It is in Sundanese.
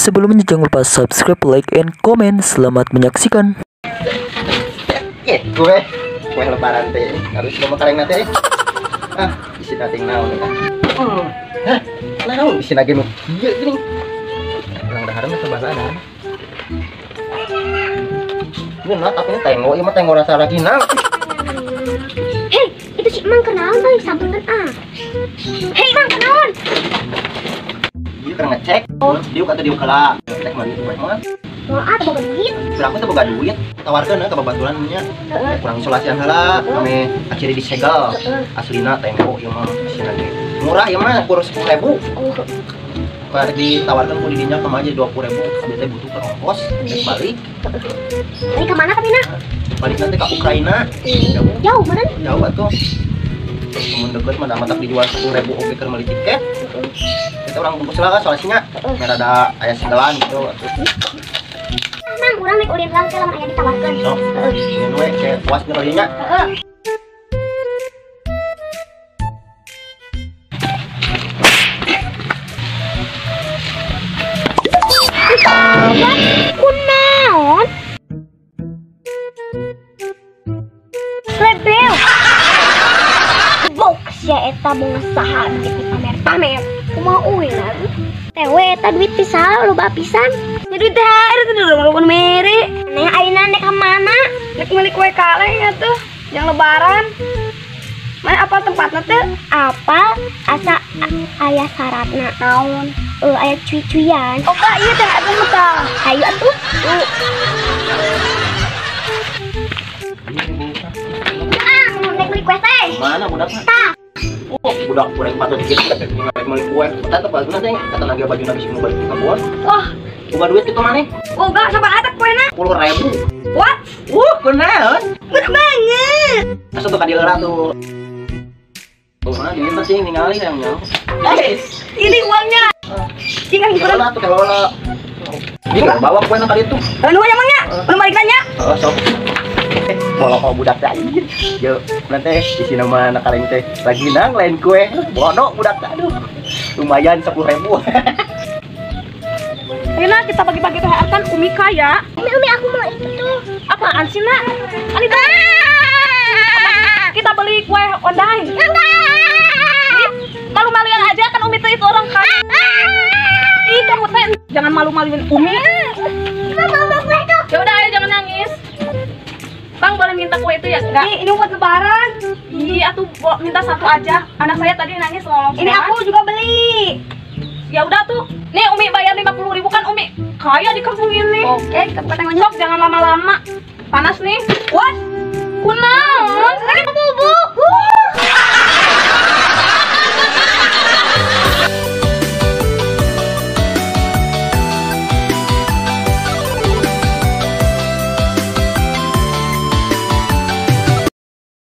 Sebelumnya jangan lupa subscribe, like, and comment. Selamat menyaksikan. Kue kue lebaran teh harus ngomong kareng teh. Ah, isi dating naon nih. Hah, naon isi lagi nu kieu geuning. Urang dahar mah coba dahar. Geuna tapi tenggo ieu mah tenggo rasa rajinang. Hei, itu si Emang kenaon tadi sampeurkeun ah. Hei, Mang kenaon? Ieu keur ngecek. Oh, diuk atuh diuk heula. Rek meuli kue mah. Moal ah teu boga duit. Berapa teu boga duit? Tawarkeun ka babaturan nya. Kurang isolasian heula, ame aciri disegel. Aslina tenggo ieu mah isina ge. Murah ieu mah kur 10.000. Oh. Kalau ditawarkan ku didinya kemana aja 20.000, abis teh butuh ke ongkos, balik. Ini kemana tapi nak? Balik nanti ke Ukraina. Jauh, jauh mana? Jauh atuh. Temen deket mah matak dijual 10.000 oge keur meuli tiket. Kita orang bungkus lah soalnya merah ada aya segelan gitu atuh. Mang, urang naik ulin lang lamun aya ditawarkeun. Sok. Heeh. We kayak puas nyelinya. Heeh. Kunaon? Lebel. Box ya eta bunga saha duit pamer-pamer. Kumaha uing lagi? Tewe eta duit pisan loba pisan. Ya duit THR itu udah rukun mere. Neng ayeuna nek ka mana? Nek meuli kue kaleng atuh, yang lebaran. Mana apa tempatna teh? Apa asa aya syaratna naon? Aya cuy-cuyan. Oh kak, iya teh atuh mah tah. Hayu atuh. Ah, nek meuli kue teh. Mana budakna? Tah. Oh, budak kurang patut dikit nek meuli kue. Tah teh bagusna teh kata lagi baju nabis nu balik ka kebon. Wah, boga duit kitu maneh? Boga sabar atak kuena. 10.000. What? Kunaon? Bener banget. Asa tuh ka dileura tuh. Oh, mana dia penting ningali yang nyaho. Ini uangnya. Tinggal kurang atuh kalau ini bawa kue nang kali itu. Anu emangnya? Belum balik nanya? Heeh, sok. Bolong kau budak teh anjir. Yo, nanti di sini mah anak kaleng teh lagi nang lain kue. Bodoh budak teh aduh. Lumayan 10.000. Ayo nak, kita pagi-pagi THR kan Umi kaya. Umi, aku mau itu tuh. Apaan sih nak? Anita. Kita beli kue ondai. Enggak. Malu-maluin aja kan Umi tuh itu orang kaya. Ih, kamu teh jangan malu-maluin Umi. Mau kue tuh. Ya udah, ayo jangan nangis. Bang boleh minta kue itu ya? Enggak. Ini buat lebaran. Iya, tuh minta satu aja. Anak saya tadi nangis loh. Ini aku juga beli. Ya udah tuh. Nih Umi bayar 50.000 kan Umi kaya di kampung ini. Oke, kita buka tangannya. Sok jangan lama-lama. Panas nih. What?